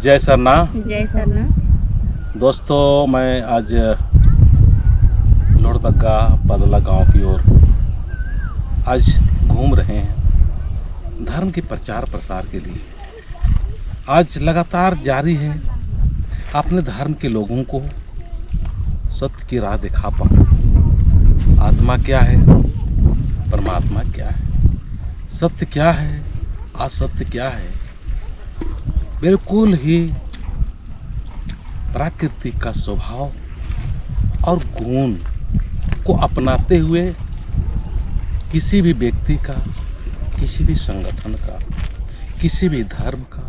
जय सरना। जय सरना। दोस्तों, मैं आज लोहरदगा बदला गांव की ओर आज घूम रहे हैं धर्म के प्रचार प्रसार के लिए। आज लगातार जारी है अपने धर्म के लोगों को सत्य की राह दिखा पाना। आत्मा क्या है, परमात्मा क्या है, सत्य क्या है, असत्य क्या है, बिल्कुल ही प्रकृति का स्वभाव और गुण को अपनाते हुए किसी भी व्यक्ति का, किसी भी संगठन का, किसी भी धर्म का,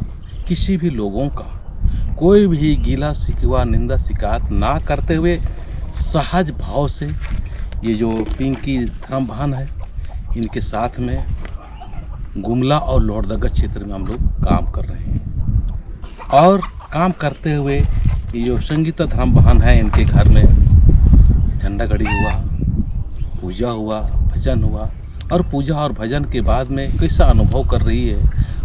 किसी भी लोगों का कोई भी गीला शिकवा, निंदा शिकायत ना करते हुए सहज भाव से ये जो पिंकी धर्म बहन है, इनके साथ में गुमला और लोहरदगा क्षेत्र में हम लोग काम कर रहे हैं। और काम करते हुए ये जो संगीता धर्म बहन है, इनके घर में झंडा गड़ी हुआ, पूजा हुआ, भजन हुआ और पूजा और भजन के बाद में कैसा अनुभव कर रही है,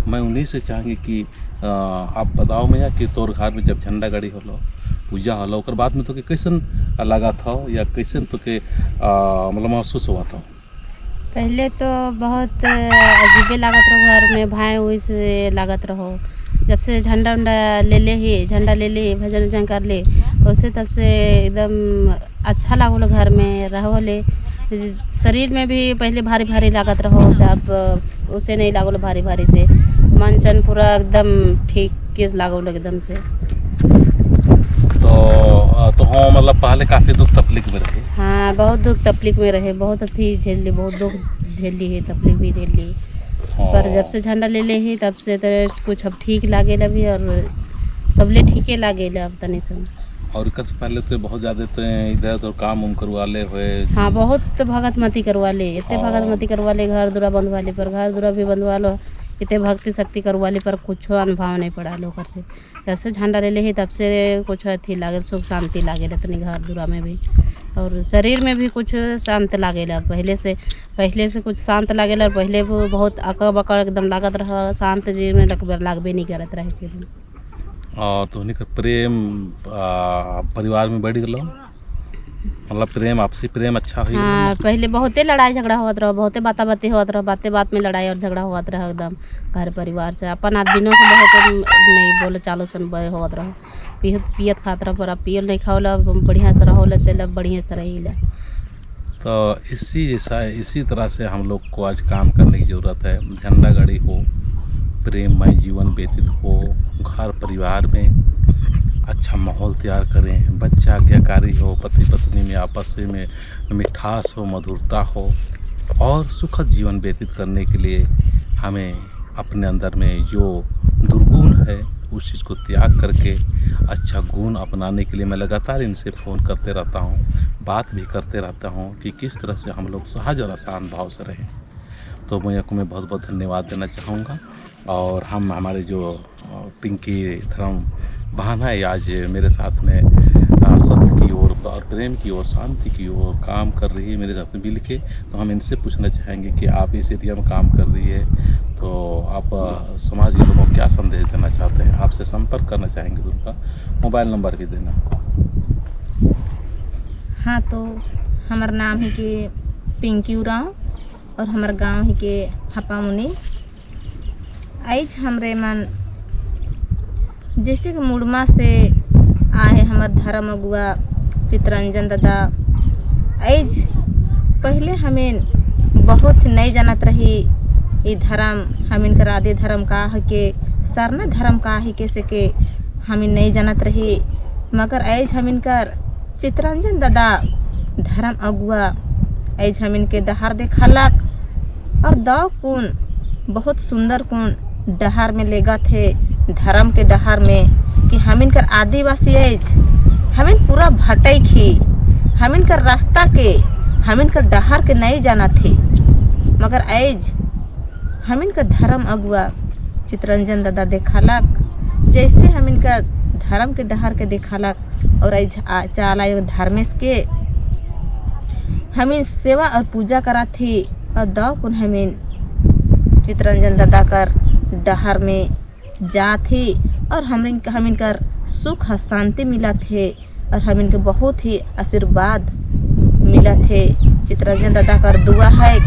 मैं उन्हीं से चाहेंगे कि आप बताओ मैया कि तोर घर में जब झंडा गड़ी होलो, पूजा होलो, ओकर बाद में तो के कैसन लगा था या कैसन तो के मतलब महसूस हुआ था? पहले तो बहुत अजीबे लागत रहो, घर में भाई वैसे लागत रहो। जब से झंडा उंडा ले ले ही, झंडा ले ले, भजन उजन कर ले, उससे तब से एकदम अच्छा लागल घर में रहो ले। शरीर में भी पहले भारी भारी लागत रहो, उसे अब उसे नहीं लागल भारी भारी से, मन चन पूरा एकदम ठीक के लागल एकदम से। तो हाँ, मतलब पहले काफ़ी दुख तकलीफ में रहे। हाँ, बहुत दुख तकलीफ में रहे, बहुत अथी झेल ली, बहुत दुख झेल ली है, तकलीफ भी झेल ली। पर जब से झंडा ले ले ही तब से तो कुछ अब ठीक लागे भी और सबले ठीके लागे अब तनी सुन। और एकर से पहले तो बहुत ज़्यादा तो इधर उधर काम उम करवा ले हुए। हाँ, बहुत भगत मती करवा ले, इतने भगत मती करवा ले, घर दुरा बंधवा ले, पर घर दुरा भी बंधवा लो, इतने भक्ति शक्ति करवा ले, पर कुछ अनुभव नहीं पड़ा लो ओकर से। जब से झंडा ले ले ही तब से कुछ अथी लागल, सुख शांति लागेला तनी घर दुरा में भी और शरीर में भी कुछ शांत लागेला। पहले से कुछ शांत लागेला और पहले वो बहुत अकड़ बकड़ एकदम लागत रहा, शांत जी में लागबे नहीं करत रहे के। और तोहनी के प्रेम परिवार में बढ़ गलो, मतलब प्रेम, आपसी प्रेम अच्छा हो? हाँ, पहले बहुते लड़ाई झगड़ा होत रहो, बहुते बाता बाती होत रहो, बाते बात में लड़ाई और झगड़ा होत रहो एकदम। घर परिवार से, अपन आदमियों से बहुत नहीं बोले चालो सन होत रहो, पियत पियत खात रहो, पर अब पियल नहीं खाओला, बढ़िया से रहो से बढ़िया से रही। तो इसी जैसा, इसी तरह से हम लोग को आज काम करने की ज़रूरत है। झंडा गड़ी हो, प्रेममय जीवन व्यतीत हो, घर परिवार में अच्छा माहौल तैयार करें, बच्चा आज्ञाकारी हो, पति पत्नी में आपस में मिठास हो, मधुरता हो और सुखद जीवन व्यतीत करने के लिए हमें अपने अंदर में जो दुर्गुण है उस चीज़ को त्याग करके अच्छा गुण अपनाने के लिए मैं लगातार इनसे फ़ोन करते रहता हूँ, बात भी करते रहता हूँ कि किस तरह से हम लोग सहज और आसान भाव से रहें। तो मैं आपको मैं बहुत बहुत धन्यवाद देना चाहूँगा और हम हमारे जो पिंकी धर्म बहन है, आज मेरे साथ में सत्य की ओर और प्रेम की ओर, शांति की ओर काम कर रही है मेरे साथ में मिल के। तो हम इनसे पूछना चाहेंगे कि आप इस एरिया में काम कर रही है तो आप समाज के लोगों को क्या संदेश देना चाहते हैं? आपसे संपर्क करना चाहेंगे तो उनका मोबाइल नंबर भी देना। हाँ, तो हमार नाम है कि पिंकी उरांव और हमार गांव है के हपामुनी। आज हमरे मन जैसे कि मुड़मा से आए हमार धर्म अगुआ चित्रंजन दादा। आज पहले हमें बहुत नहीं जानत रही ये धर्म, हम इनकर आदि धर्म का है के सरना धर्म का है के से के हम नहीं जानत रही, मगर आज हम इनकर चित्रंजन दादा धर्म अगुआ आज हम इनके डहार देखालक और दौ कुन बहुत सुंदर कुन डहार में लेगा थे, धर्म के डहार में, कि हम इनकर आदिवासी एज हमिन पूरा भटक ही, हम इनकर रास्ता के, हम इनकर डहार के नहीं जाना थे, मगर ऐज हम इनका धर्म अगुआ चित्रंजन दादा देखालक, जैसे हम इनका धर्म के डहार के देखालक और ऐज चाल आयो धर्मेश के हमें सेवा और पूजा करा थी और दौ कुन हमें चित्रंजन दादा कर डहार में जा थी। और हम इनकर सुख शांति मिलत है और हम इनके बहुत ही आशीर्वाद मिलत है। चितरंजन दादा कर दुआ है।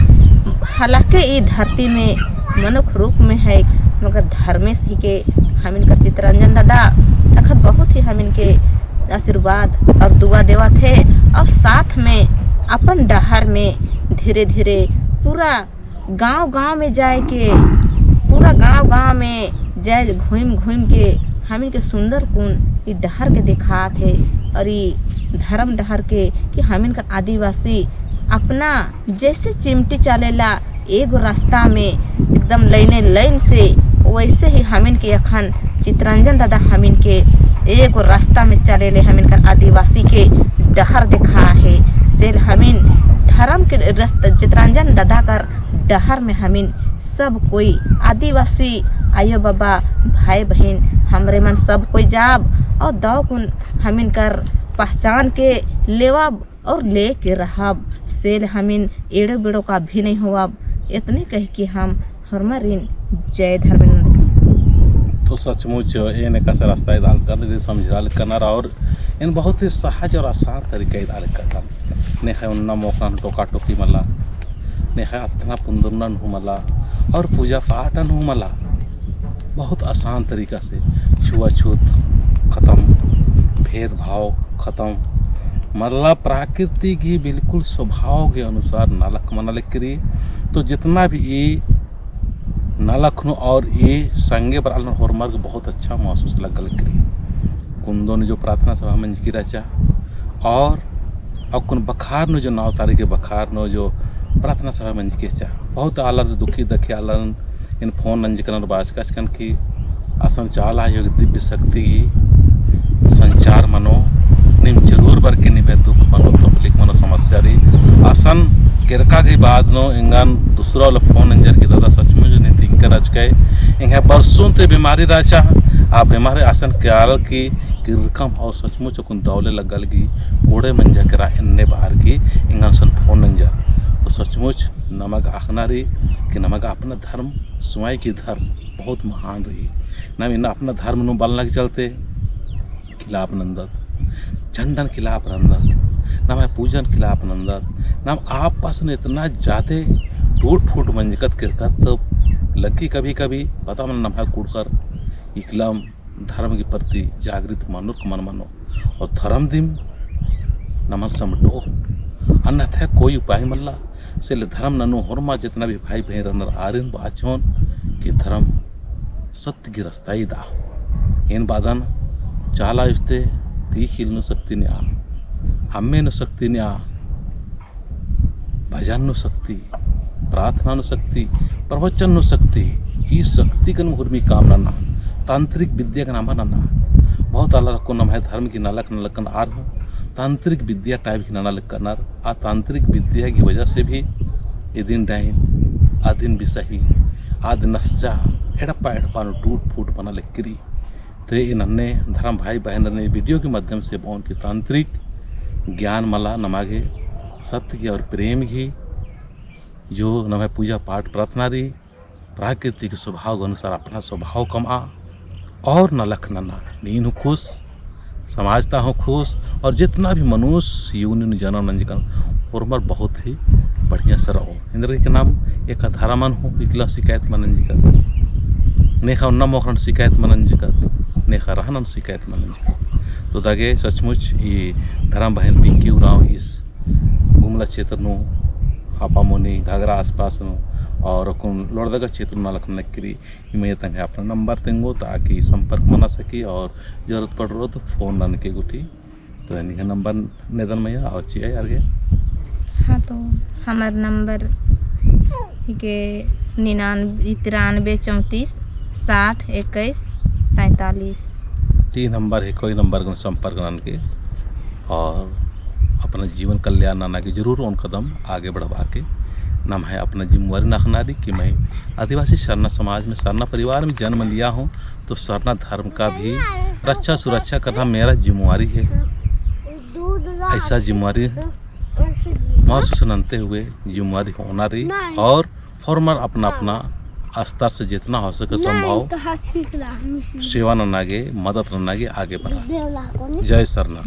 हालांकि ये धरती में मनुख रूप में है मगर धर्मेश ही के हम इनकर चितरंजन दादा अखन बहुत ही हम इनके आशीर्वाद और दुआ देवत है। और साथ में अपन डहर में धीरे धीरे पूरा गांव गांव में जाए के पूरा गांव गांव में जाए घूम घूम के हम इनके सुंदर कुन ये डहर के दिखात है और ये धर्म डहर के कि हम इनका आदिवासी अपना जैसे चिमटी चलेला एगो रास्ता में एकदम लाइने लाइन से, वैसे ही हमिन के अखन चितरंजन दादा हमिन के एगो रास्ता में चलेले हमिन का आदिवासी के डहर दिखा है। से हमिन धर्म के रास्ता चितरंजन दादा कर डहर में हमिन सब कोई आदिवासी आयो बाबा भाई बहन हमरे मन सब कोई जाब और दौ कुन हमिन कर पहचान के लेवब और ले के रहब। सेल हमिन एड़ो बेड़ो का भी नहीं हुआ। इतने कह के हम हरमरीन जय धर्मेंद्र। तो सचमुच इन एक ऐसा रास्ता दाल कर समझाल करना और इन बहुत ही सहज और आसान तरीके दाल करना ने है उन्ना मौका टोका टोकी मला ने है अतना पुंदरना मला और पूजा पाठ मला बहुत आसान तरीका से छुआछूत खत्म, भेदभाव खत्म, मतलब प्रकृति की बिल्कुल स्वभाव के अनुसार नालक मना करी। तो जितना भी ये नालक और ये संगे पर होरमर्ग बहुत अच्छा महसूस लगल करी। कुंदो ने जो प्रार्थना सभा में की रचा और कुन बखार नो जो 9 तारीख के बखार नो जो प्रार्थना सभा में की चा बहुत आलर दुखी दखी आलर इन फोन नंजकन बाजकन की आसन चाला योग दिव्य शक्ति संचार मनो निम जरूर बर के निबे दुख मनो तकलीफ मनो समस्या री आसन किरका के बाद नो इंगान दूसरा वाला फोन अंजर की दादा सचमुच नहीं तिंकर रच के इंगा बरसों ते बीमारी राचा आ बीमारी आसन क्याल की किरकम और सचमुच कुन दौले लगल की कोड़े मंजा करा इन्ने बाहर की इंगान सन फोन अंजर। तो सचमुच नमक आखना रही कि नमक अपना धर्म स्वयं की धर्म बहुत महान रही। नम इन्ना अपना धर्म नु बल लग चलते खिलाफ नंदत झंडन खिलाफ नंदत नाम है पूजन खिलाफ नंदत नाम आप पास ने इतना ज़्यादा टूट फूट मंजकत किरकत तो लगी कभी कभी पता मन नम है कुड़कर इकलम धर्म के प्रति जागृत मानो मन मानो और धर्म दिम नमन समटो अन्यथा कोई उपाय मल्ला से धर्म ननु होरमा जितना भी भाई बहन रनर आरिन बाचोन कि धर्म सत्य की रास्ता ही दा इन बादन चाला इस्ते ती खिलनु शक्ति ने आ अम्मे नु शक्ति ने आ भजन नु शक्ति प्रार्थना नु शक्ति प्रवचन नु शक्ति ई शक्ति कन हुर्मी काम ना तांत्रिक विद्या का नाम ना बहुत अलग को नाम है धर्म की नालक नलकन are हो तांत्रिक विद्या टाइप की नालक करनार आ तांत्रिक विद्या की वजह से भी ये दिन डाइन आदिन बिसही आदि नस्चा एड़प्पा एड़प्पा टूट फूट बना लेकरी। तो ये नन्हे धर्म भाई बहन ने वीडियो के माध्यम से बोन की तांत्रिक ज्ञान मला नमागे सत्य की और प्रेम की जो नमे पूजा पाठ प्रार्थना रही प्रकृति के स्वभाव के अनुसार अपना स्वभाव कमा और न लख नन्ना नीन हूँ खुश समाजता हूँ खुश और जितना भी मनुष्य यूनि जन्म नंजकन और बहुत ही बढ़िया से रहो। इंद्र के नाम एक धारामन हूँ इकला शिकायत मनंजिकत नेखा उन्ना मोखरन शिकायत मनंजिकत नेखा रहनन शिकायत मनंजिकत। तो दागे सचमुच ये धर्म बहन पिंकी उराव इस गुमला क्षेत्र नो हापामोनी घाघरा आसपास नो और कुन लोड़दगा क्षेत्र नालक नक्करी मैं तंग अपना नंबर तेंगो ताकि संपर्क मना सकी और जरूरत पड़ रहो तो फोन नन के गुटी तो यानी नंबर निदान मैया और चाहिए यार के। हाँ तो हमार नंबर के 99 93 34 60 21 43 3 नंबर है कोई नंबर का संपर्क नन के और अपना जीवन कल्याण नाना के जरूर उन कदम आगे बढ़वा के नाम है अपना जिम्मेवारी नखनारी कि मैं आदिवासी सरना समाज में सरना परिवार में जन्म लिया हूँ तो सरना धर्म का भी रक्षा सुरक्षा करना मेरा जिम्मेवारी है। ऐसा जिम्मेवारी महसूस ननते हुए जिम्मेवारी होना रही और फॉर्मर अपना अपना स्तर से जितना हो सके संभव सेवा ननागे, मदद ननागे आगे बढ़ा। जय सरना।